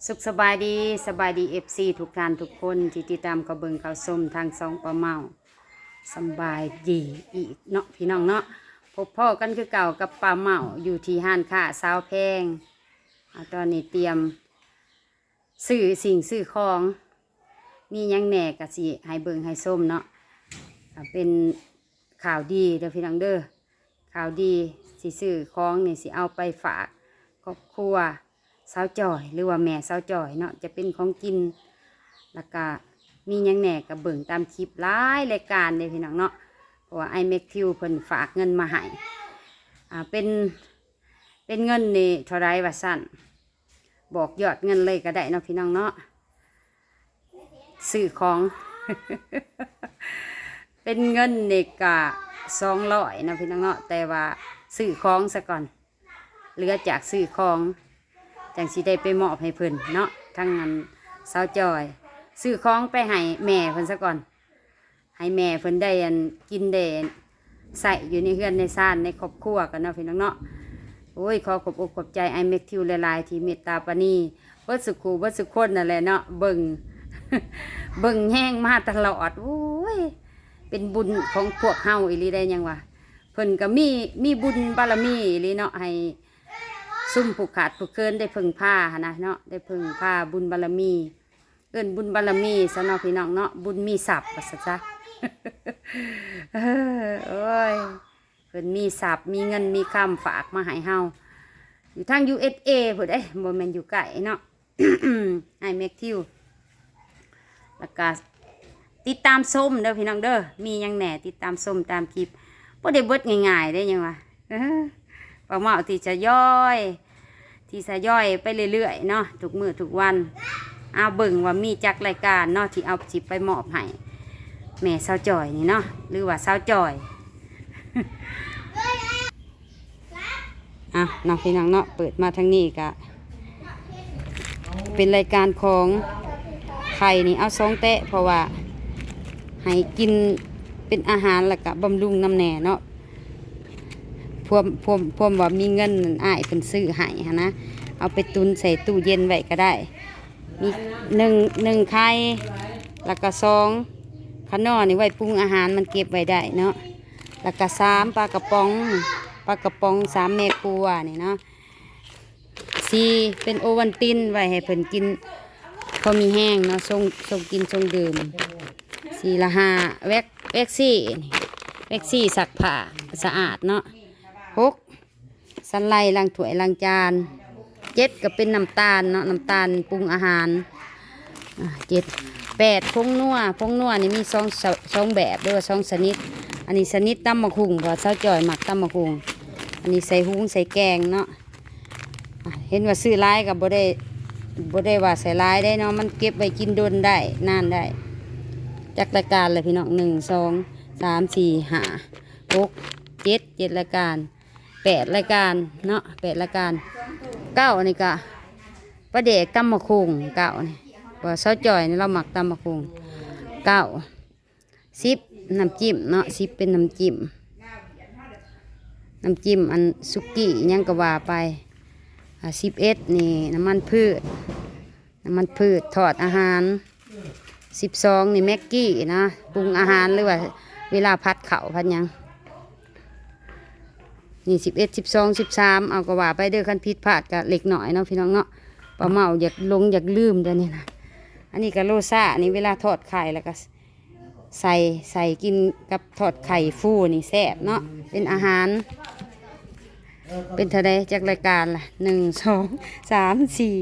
ສຸກສະບາຍດີ, ສະບາຍດີ ເອັຟຊີ ທຸກທ່ານທຸກຄົນທີ່ຕິດຕາມເຂົ້າເບິ່ງເຂົ້າຊົມທາງຊ່ອງປ້າເມົ້າ. ສະບາຍດີອີກເນາະພີ່ນ້ອງເນາະ, ພົບພໍ້ກັນຄືເກົ່າກັບປ້າເມົ້າຢູ່ທີ່ຮ້ານຄ້າສາວແພງ. ອາ ຕອນນີ້ຕຽມຊື້ສິ່ງຊື້ຂອງ, ມີຫຍັງແດ່ກະຊິໃຫ້ເບິ່ງໃຫ້ຊົມເນາະ. ອາ ເປັນ ຂ່າວດີເດີພີ່ນ້ອງເດີ, ຂ່າວດີ. ຊິຊື້ຂອງນີ້ ຊິເອົາໄປຝາກຄອບຄົວສາວຈ້ອຍ ຫຼືວ່າແມ່ສາວຈ້ອຍເນາະ, ຈະເປັນຂອງກິນ ແລ້ວກະມີຫຍັງແດ່ກະເບິ່ງຕາມຄລິບ. ຫຼາຍລາຍການເດ້ພີ່ນ້ອງເນາະ, ເພາະວ່າອ້າຍແມັກທິວເພິ່ນຝາກເງິນມາໃຫ້. ອາ ເປັນ ເປັນເງິນນີ້ເທົ່າໃດວ່າຊັ້ນ, ບອກຍອດເງິນເລີຍກະໄດ້ເນາະພີ່ນ້ອງເນາະ. ຊື້ຂອງ ເປັນເງິນນີ້ກະສອງຮ້ອຍເນາະພີ່ນ້ອງເນາະ, ແຕ່ວ່າຊື້ຂອງສາກ່ອນ, ເຫຼືອຈາກຊື້ຂອງ ຈັ່ງຊິໄດ້ໄປມອບໃຫ້ເພິ່ນເນາະ. ທາງອັນສາວຈ້ອຍ ຊື້ຂອງໄປໃຫ້ແມ່ເພິ່ນສາກ່ອນ, ໃຫ້ແມ່ເພິ່ນໄດ້ອັນ ກິນໄດ້ໃຊ້ຢູ່ໃນເຮືອນໃນຊານໃນຄອບຄົວກັນເນາະພີ່ນ້ອງເນາະ. ໂອ້ຍ ຂໍຂອບອົກຂອບໃຈອ້າຍແມັກທິວຫຼາຍໆ ທີ່ເມດຕາປານີ ເບິດສຸຂູເບິດສຸຄົນນັ້ນແຫຼະເນາະ, ເບິ່ງ ເບິ່ງແຍງມາຕະຫຼອດ. ໂອ້ຍ ເປັນບຸນຂອງພວກເຮົາອີ່ຫຼີໄດ໋ ຫຍັງວ່າ ເພິ່ນກໍມີ ມີບຸນບາລະມີອີ່ຫຼີເນາະ, ໃຫ້ຊຸມຜູ້ຂາດຜູ້ເຂີນໄດ້ເພິ່ງພາຫັ້ນນະເນາະ, ໄດ້ເພິ່ງພາບຸນບາລະມີ. ເອີ້ນບຸນບາລະມີຊະເນາະພີ່ນ້ອງເນາະ, ບຸນມີຊັບວ່າຊັ້ນຊະ. ເອີ ໂອ້ຍ ເພິ່ນມີຊັບ ມີເງິນມີຄຳຝາກມາໃຫ້ເຮົາ ຢູ່ທາງ ຢູເອສເອ ພຸ້ນເດ້, ບໍ່ແມ່ນຢູ່ໃກ້ເນາະ ອ້າຍແມັກທິວ. ແລ້ວກະຕິດຕາມຊົມເດີພີ່ນ້ອງເດີ, ມີຫຍັງແດ່ຕິດຕາມຊົມຕາມຄລິບ. ບໍ່ໄດ້ເບິດງ່າຍໆເດ້ ຫຍັງວ່າ ປ້າເມົ້າທີ່ທະຍອຍ ທີ່ທະຍອຍໄປເລື້ອຍໆເນາະ ທຸກມື້ທຸກວັນ. ເອົາເບິ່ງວ່າມີຈັກລາຍການເນາະ ທີ່ເອົາຊິໄປມອບໃຫ້ແມ່ສາວຈ້ອຍນີ້ເນາະ ຫຼືວ່າສາວຈ້ອຍ. ເອົາເນາະພີ່ນ້ອງເນາະ, ເປີດມາທາງນີ້ກະເປັນລາຍການຂອງໄຂ່ນີ້ ເອົາສອງແຕະ ເພາະວ່າໃຫ້ກິນເປັນອາຫານ ແລ້ວກະບຳລຸງນຳແດ່ເນາະ. ພວມ ພວມ ພວມວ່າມີເງິນນັ້ນ ອ້າຍເພິ່ນຊື້ໃຫ້ຫັ້ນນະ, ເອົາໄປຕຸນໃສ່ຕູ້ເຢັນໄວ້ກໍໄດ້. ມີໜຶ່ງ ໜຶ່ງໄຂ່ ແລ້ວກໍສອງຂະໜໍ່ນີ້ໄວ້ປຸງອາຫານ ມັນເກັບໄວ້ໄດ້ເນາະ, ແລ້ວກໍສາມປາກະປ໋ອງ ປາກະປ໋ອງສາມແມ່ຄົວນີ້ເນາະ, ສີ່ເປັນໂອວັນຕິນ ໄວ້ໃຫ້ເພິ່ນກິນພໍມີແຮງເນາະ ຊົງ ຊົງກິນຊົງດື່ມ, ສີ່ລະຫ້າ ແວັກ ແວັກຊີ ແວັກຊີຊັກຜ້າສະອາດເນາະ, ຫົກ ສັນໄລລ້າງຖ້ວຍລ້າງຈານ, ເຈັດກໍເປັນນ້ຳຕານເນາະ ນ້ຳຕານປຸງອາຫານ, ອາ ເຈັດ ແປດ ຜົງນົວ ຜົງນົວນີ້ມີສອງ ສະ ສອງແບບ ຫຼືວ່າສອງຊະນິດ, ອັນນີ້ຊະນິດຕຳໝາກຫຸ່ງ ເພາະວ່າສາວຈ້ອຍມັກຕຳໝາກຫຸ່ງ, ອັນນີ້ໃສ່ຫຸງໃສ່ແກງເນາະ. ອາ ເຫັນວ່າຊື້ຫຼາຍກໍບໍ່ໄດ້ ບໍ່ໄດ້ວ່າໃສ່ຫຼາຍເດ້ເນາະ ມັນເກັບໄວ້ກິນດົນໄດ້ ນານໄດ້. ຈັກລາຍການລະພີ່ນ້ອງ ໜຶ່ງ ສອງ ສາມ ສີ່ ຫ້າ ຫົກ ເຈັດ ເຈັດລາຍການ ແປດລາຍການເນາະ ແປດລາຍການ. ເກົ້ານີ້ກະປາແດກຕຳໝາກຫຸ່ງ ເກົ້ານີ້ ເພາະວ່າສາວຈ້ອຍນີ້ລາວມັກຕຳໝາກຫຸ່ງ. ເກົ້າ ສິບ ນ້ຳຈິ້ມເນາະ ສິບເປັນນ້ຳຈິ້ມ ນ້ຳຈິ້ມອັນສຸກີ້ຫຍັງກໍວ່າໄປ. ອາ ສິບເອັດນີ້ນ້ຳມັນພືດ ນ້ຳມັນພືດທອດອາຫານ. ສິບສອງນີ້ແມັກກີ້ນະ ປຸງອາຫານ ຫຼືວ່າເວລາຜັດເຂົ້າຜັດຫຍັງ. ນີ້ສິບເອັດ ສິບສອງ ສິບສາມ ເອົາກໍວ່າໄປເດີ ຄັນຜິດພາດກໍເລັກນ້ອຍເນາະພີ່ນ້ອງເນາະ, ປ້າເມົ້າຢາກຫຼົງຢາກລືມແຕ່ນີ້ນະ. ອັນນີ້ກໍໂລຊາ ນີ້ເວລາທອດໄຂ່ແລ້ວກໍ ໃສ່ ໃສ່ກິນກັບທອດໄຂ່ຟູນີ້ແຊບເນາະ ເປັນອາຫານ. ເປັນເທົ່າໃດ ຈັກລາຍການລະ ໜຶ່ງ ສອງ ສາມ ສີ່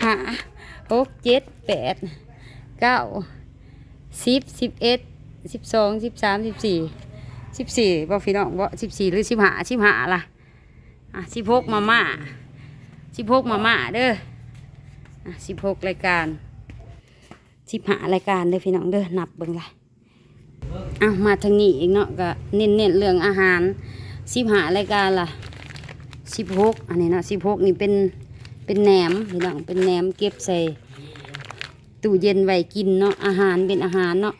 ຫ້າ ຫົກ ເຈັດ ແປດ ເກົ້າ ສິບ ສິບເອັດ ສິບສອງ ສິບສາມ ສິບສີ່ ສິບສີ່ບໍ່ພີ່ນ້ອງ ບໍ່ ສິບສີ່ ຫຼື ສິບຫ້າ ສິບຫ້າລະ. ອາ ສິບຫົກມາມ່າ ສິບຫົກມາມ່າເດີ. ອາ ສິບຫົກລາຍການ ສິບຫ້າລາຍການເດີພີ່ນ້ອງເດີ ນັບເບິ່ງລະ. ເອົາ ມາທາງນີ້ອີກເນາະ ກະເນັ້ນໆເລື່ອງອາຫານ ສິບຫ້າລາຍການລະ. ສິບຫົກ ອັນນີ້ເນາະ ສິບຫົກນີ້ເປັນ ເປັນແໜມພີ່ນ້ອງ ເປັນແໜມເກັບໃສ່ຕູ້ເຢັນໄວ້ກິນເນາະ ອາຫານ ເປັນອາຫານເນາະ. ອາ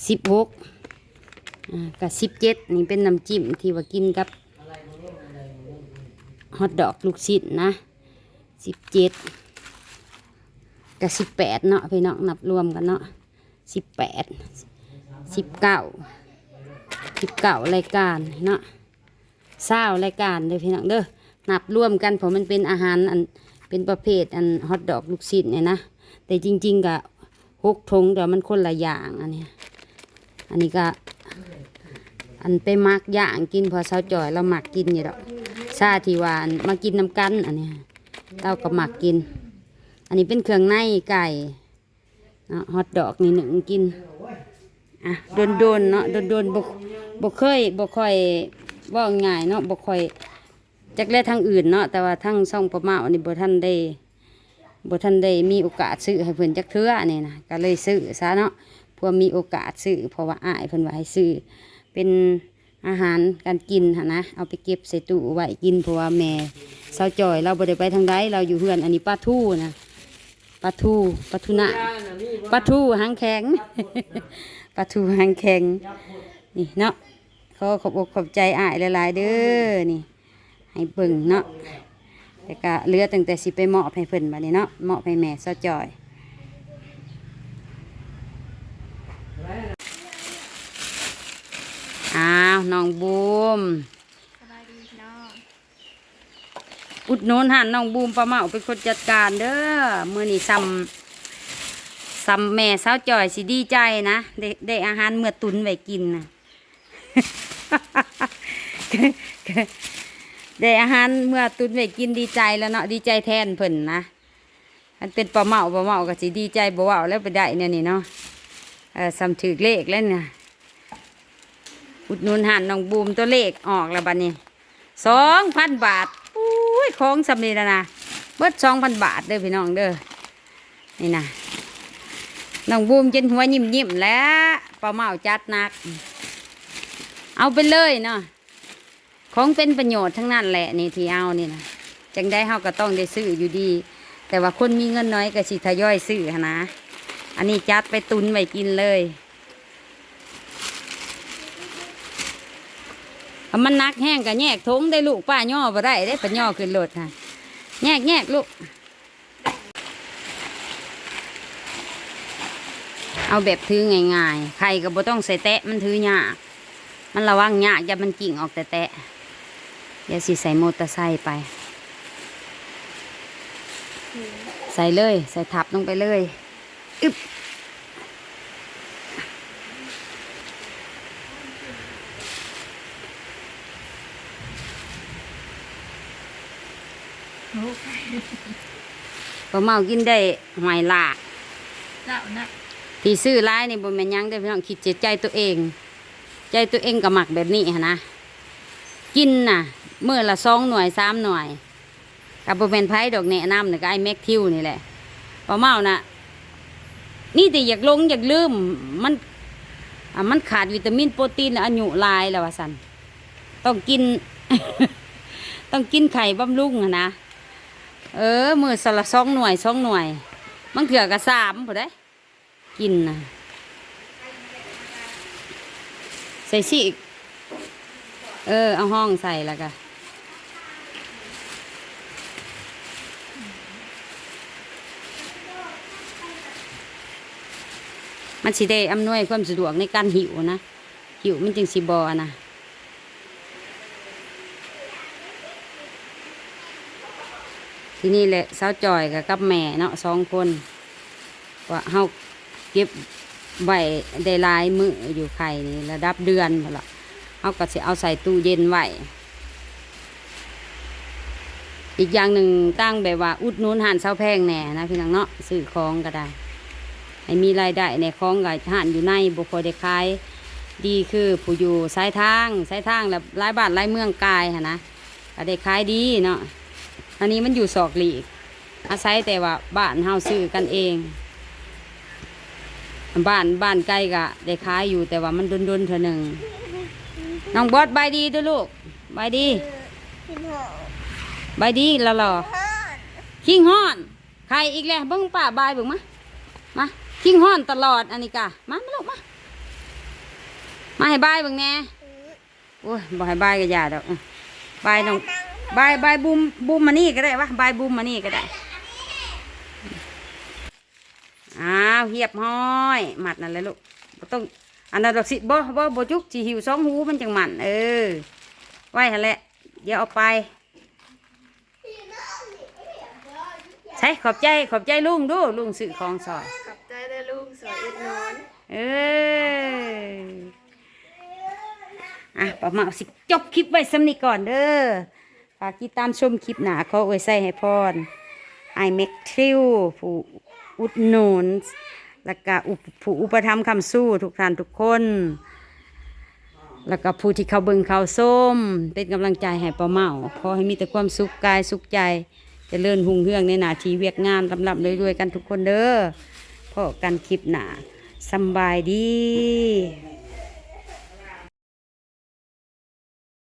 ສິບຫົກ ອາ ກະສິບເຈັດນີ້ເປັນນ້ຳຈິ້ມທີ່ວ່າກິນກັບ ຮອດດອກລູກຊິ້ນນະ ສິບເຈັດ ກະສິບແປດເນາະ ພີ່ນ້ອງ ນັບລວມກັນເນາະ ສິບແປດ ສິບເກົ້າ ສິບເກົ້າລາຍການເນາະ ຊາວລາຍການເດີພີ່ນ້ອງເດີ ນັບລວມກັນ ເພາະມັນເປັນອາຫານອັນ ເປັນປະເພດອັນຮອດດອກລູກຊິ້ນນີ້ນະ ແຕ່ຈິງໆກະຫົກຖົງ ແຕ່ວ່າມັນຄົນລະຢ່າງ ອັນນີ້ ອັນນີ້ກະ ອັນໄປໝັກຢ່າງກິນ ເພາະສາວຈ້ອຍລາວມັກກິນຢູ່ດອກ ຊາທີ່ວ່າອັນມາກິນນຳກັນ ອັນນີ້ລາວກະມັກກິນ ອັນນີ້ເປັນເຄື່ອງໃນໄກ່ ເນາະ ຮອດດອກນີ້ໜຶ້ງກິນ ອ່ະ ດົນໆເນາະ ດົນໆ ບໍ່ ບໍ່ເຄີຍ ບໍ່ຄ່ອຍ ເວົ້າງ່າຍເນາະ ບໍ່ຄ່ອຍ ຈັກແລະທາງອື່ນເນາະ ແຕ່ວ່າທາງຊ່ອງປ້າເມົານີ້ບໍ່ທັນໄດ້ ບໍ່ທັນໄດ້ມີໂອກາດຊື້ໃຫ້ເພິ່ນຈັກເທື່ອນີ້ນະ ກະເລີຍຊື້ຊະເນາະ ເພື່ອມີໂອກາດຊື້ ເພາະວ່າອ້າຍເພິ່ນວ່າໃຫ້ຊື້ເປັນ ອາຫານການກິນຫັ້ນນະ ເອົາໄປເກັບໃສ່ຕູ້ໄວ້ກິນ ເພາະວ່າແມ່ສາວຈ້ອຍລາວບໍ່ໄດ້ໄປທາງໃດ ລາວຢູ່ເຮືອນ ອັນນີ້ປາທູນະ ປາທູ ປາທູນາ ປາທູຫາງແຂງ ປາທູຫາງແຂງ ນີ້ເນາະ ຂໍຂອບອົກຂອບໃຈອ້າຍຫຼາຍໆເດີ ນີ້ ໃຫ້ເບິ່ງເນາະ ແຕ່ກະເຫຼືອຕັ້ງແຕ່ຊິໄປມອບໃຫ້ເພິ່ນບາດນີ້ເນາະ ມອບໃຫ້ແມ່ສາວຈ້ອຍ ອ້າວ ນ້ອງບູມ ສະບາຍດີພີ່ນ້ອງ ອຸດໜູນຮ້ານນ້ອງບູມ ປ້າເມົາເປັນຄົນຈັດການເດີ ມື້ນີ້ຊ່ຳ ຊ່ຳແມ່ສາວຈ້ອຍຊິດີໃຈນະ ໄດ້ ໄດ້ອາຫານເມືອຕຸນໄວ້ກິນນະ ໄດ້ອາຫານເມືອຕຸນໄວ້ກິນ ດີໃຈແລ້ວເນາະ ດີໃຈແທນເພິ່ນນະ ຄັນເປັນປ້າເມົາ ປ້າເມົາກໍຊິດີໃຈບໍ່ເວົ້າແລ້ວ ໄປໄດ້ແນວນີ້ເນາະ ເອີ ຊ່ຳຖືກເລກແລ້ວນະ ອຸດໜູນຮ້ານນ້ອງບູມ ຕົວເລກອອກແລ້ວບັດນີ້ ສອງພັນບາດ ໂອ້ຍ ຂອງຊ່ຳນີ້ລະນະ ເບິດສອງພັນບາດເດີພີ່ນ້ອງເດີ ນີ້ນະ ນ້ອງບູມຈົນຫົວຍິ້ມໆແລ້ວ ປ້າເມົາຈັດໜັກ ເອົາໄປເລີຍເນາະ ຂອງເປັນປະໂຫຍດທັງນັ້ນແຫຼະນີ້ທີ່ເອົານີ້ນະ ຈັ່ງໃດເຮົາກໍຕ້ອງໄດ້ຊື້ຢູ່ດີ ແຕ່ວ່າຄົນມີເງິນໜ້ອຍກໍຊິທະຍອຍຊື້ຫັ້ນນະ ອັນນີ້ຈັດໄປຕຸນໄວ້ກິນເລີຍ ຖ້າມັນໜັກແຮງກໍແຍກຖົງໄດ້ລູກ ປ້າຍໍບໍ່ໄດ້ເດ້ ປ້າຍໍຂຶ້ນລົດຫັ້ນ ແຍກໆລູກ. ເອົາແບບຖືງ່າຍໆ ໄຂ່ກໍບໍ່ຕ້ອງໃສ່ແຕະ ມັນຖືຍາກ ມັນລະວັງຍາກ ຢ້ານມັນກິ້ງອອກແຕະໆ ດຽວຊິໃສ່ມໍເຕີໄຊໄປ ໃສ່ເລີຍ ໃສ່ທັບລົງໄປເລີຍ ອຶບ ໂອ້ ປ້າເມົາກິນໄດ້ຫອຍຫຼາກ ເຈົ້ານະ ທີ່ຊື້ຫຼາຍນີ້ບໍ່ແມ່ນຫຍັງເດີພີ່ນ້ອງ ຄິດແຕ່ໃຈຕົວເອງ ໃຈຕົວເອງກໍມັກແບບນີ້ຫັ້ນນະ ກິນນະ ມື້ລະສອງໜ່ວຍ ສາມໜ່ວຍ ກໍບໍ່ແມ່ນໃຜດອກແນະນຳ ນີ້ກໍອ້າຍແມັກທິວນີ້ແຫຼະ ປ້າເມົານະ ມີແຕ່ຢາກຫຼົງຢາກລືມ ມັນ ອ່າ ມັນຂາດວິຕາມິນໂປຣຕີນ ອາຍຸຫຼາຍແລ້ວວ່າຊັ້ນ ຕ້ອງກິນ ຕ້ອງກິນໄຂ່ບຳລຸງຫັ້ນນະ ເອີ ມື້ລະສອງໜ່ວຍ ສອງໜ່ວຍ ບາງເທື່ອກໍສາມພຸ້ນເດ້ ກິນນະ ໃສ່ຊີກ ເອີ ເອົາຮ່ອງໃສ່ ແລ້ວກະ ມັນຊິໄດ້ອຳນວຍຄວາມສະດວກໃນການຫິ້ວນະ ຫິ້ວມັນຈຶ່ງຊິບໍ່ອັນນະ ທີນີ້ແຫຼະ ສາວຈ້ອຍກໍກັບແມ່ເນາະ ສອງຄົນ ວ່າເຮົາເກັບໄວ້ໄດ້ຫຼາຍມື້ຢູ່ ໄຂ່ນີ້ລະດັບເດືອນພຸ້ນລະ ເຮົາກໍຊິເອົາໃສ່ຕູ້ເຢັນໄວ້ ອີກຢ່າງໜຶ່ງ ຕ່າງແບບວ່າອຸດໜູນຮ້ານສາວແພງແດ່ນະ ພີ່ນ້ອງເນາະ ຊື້ຂອງກໍໄດ້ ໃຫ້ມີລາຍໄດ້ແດ່ ຂອງກໍຮ້ານຢູ່ໃນບໍ່ຄ່ອຍໄດ້ຂາຍດີ ຄືຜູ້ຢູ່ຊາຍທາງ ຊາຍທາງລະຫຼາຍບ້ານຫຼາຍເມືອງກາຍຫັ້ນນະ ກໍໄດ້ຂາຍດີເນາະ ອັນນີ້ມັນຢູ່ສອກຫຼີກ ອາໄສແຕ່ວ່າບ້ານເຮົາຊື້ກັນເອງ ບ້ານ ບ້ານໄກກະໄດ້ຂາຍຢູ່ ແຕ່ວ່າມັນດົນໆເທື່ອໜຶ່ງ ນ້ອງບອດ ບາຍດີເດີລູກ ບາຍດີ ບາຍດີຫຼໍ່ໆ ຄິງຮ້ອນ ໄຂ່ອີກແລ້ວ ເບິ່ງປ້າບາຍເບິ່ງ ມາ ມາ ຄິງຮ້ອນຕະຫຼອດ ອັນນີ້ກະ ມາ ມາລູກ ມາ ມາໃຫ້ບາຍເບິ່ງແດ່ ໂອ້ຍ ບໍ່ໃຫ້ບາຍກໍຢ່າດອກ ເອີ ບາຍນ້ອງ ບາຍ ບາຍບູມ ບູມມານີ້ກໍໄດ້ວະ ບາຍບູມມານີ້ກໍໄດ້. ອ້າວ ຮຽບຮ້ອຍ ມັດນັ້ນແຫຼະລູກ ບໍ່ຕ້ອງອັນນັ້ນດອກ ຊິ ບໍ່ ບໍ່ ບໍ່ຈຸກ ຊິຫິ້ວສອງຫູມັນຈັ່ງໝັ້ນ. ເອີ ໄວ້ຫັ້ນແຫຼະ ດຽວເອົາໄປ. ໃສ ຂອບໃຈ ຂອບໃຈລຸງດູ ລຸງຊື້ຂອງຊ່ອຍ. ຂອບໃຈເດີລຸງ ຊ່ວຍອຸດໜູນ. ເອີ ອ່ະ ປ້າເມົາຊິຈົບຄລິບໄວ້ສ່ຳນີ້ກ່ອນເດີ. ຝາກຕິດຕາມຊົມຄລິບໜ້າ. ຂໍອວຍໄຊໃຫ້ພອນອ້າຍແມັກທິວ ຜູ້ອຸດໜູນ ແລ້ວກະອຸປະ ຜູ້ອຸປະຖຳຄ້ຳຊູທຸກທ່ານທຸກຄົນ ແລ້ວກະຜູ້ທີ່ເຂົ້າເບິ່ງເຂົ້າຊົມ ເປັນກຳລັງໃຈໃຫ້ປ້າເມົາ. ຂໍໃຫ້ມີແຕ່ຄວາມສຸກກາຍສຸກໃຈ ຈະເລີນຮຸ່ງເຮືອງໃນໜ້າທີ່ວຽກງານ ລ່ຳໆລວຍໆກັນທຸກຄົນເດີ. ພໍ້ກັນຄລິບໜ້າ. ສຳບາຍດີ.